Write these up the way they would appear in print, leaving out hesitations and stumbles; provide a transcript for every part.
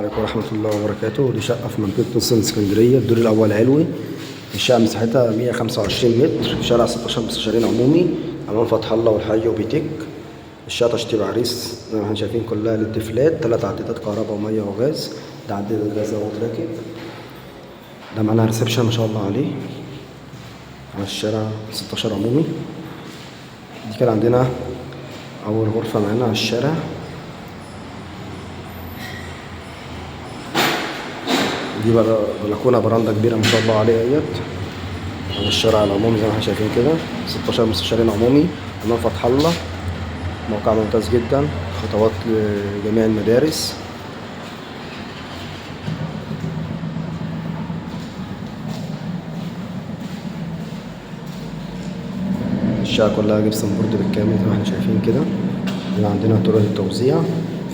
عليكم ورحمة الله وبركاته. دي شقة في منطقة نص اسكندرية، الدور الأول علوي. الشقة مساحتها 125 متر في شارع 16 مستشارين عمومي، أمام فتح الله والحي وبيتك. الشقة تشطيب عريس زي ما احنا شايفين، كلها LED flat، 3 عدادات كهرباء ومية وغاز. ده عداد الغاز اهو راكب. ده معانا reception ما شاء الله عليه على الشارع 16 عمومي. دي كده عندنا أول غرفة معانا على الشارع. دي بلكونة برندة كبيرة ما شاء الله عليها اهيت على الشارع العمومي زي ما احنا شايفين كده. 16 مستشارين عمومي أمام فتح الله. موقع ممتاز جدا، خطوات لجميع المدارس. الشقة كلها gypsum board بالكامل زي ما احنا شايفين كده. هنا عندنا طرق التوزيع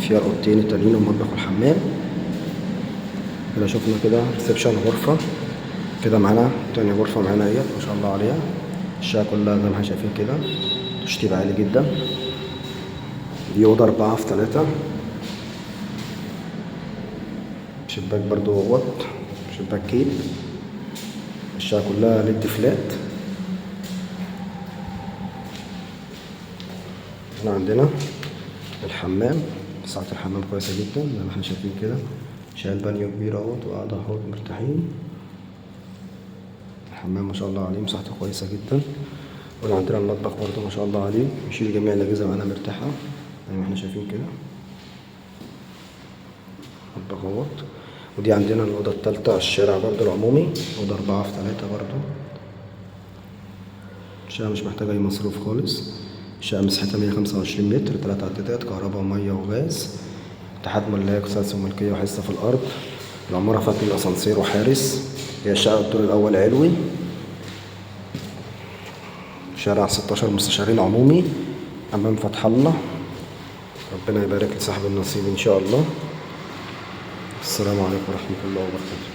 فيها الأوضتين التانيين والمطبخ والحمام. كده شفنا كده reception غرفة كده معانا تاني غرفة معانا اهيت ما شاء الله عليها. الشقة كلها زي ما احنا شايفين كده تشطيب عالي جدا. دي أوضة 4 في 3، شباك برضو اهوت، شباك كيب. الشقة كلها LED flat. هنا عندنا الحمام، مساحة الحمام كويسة جدا زي ما احنا شايفين كده. شايل بانيو كبير اهوت وقاعدة اهوت مرتاحين. الحمام ما شاء الله عليه مساحته كويسة جدا. وهنا عندنا المطبخ برضو ما شاء الله عليه، يشيل جميع الأجهزة معانا مرتاحة زي ما احنا شايفين كده. مطبخ اهوت. ودي عندنا الأوضة التالتة على الشارع برضو العمومي، أوضة 4 في 3 برضو. الشقة مش محتاجة أي مصروف خالص. الشقة مساحتها 125 متر، 3 عدادات كهرباء ومية وغاز، اتحاد ملاك وسلسلة ملكية وحصة في الأرض. العمارة فيها 2 أسانسير وحارس. هي الشقة الدور الأول علوي، شارع 16 مستشارين عمومي أمام فتح الله. ربنا يبارك لصاحب النصيب إن شاء الله. السلام عليكم ورحمة الله وبركاته.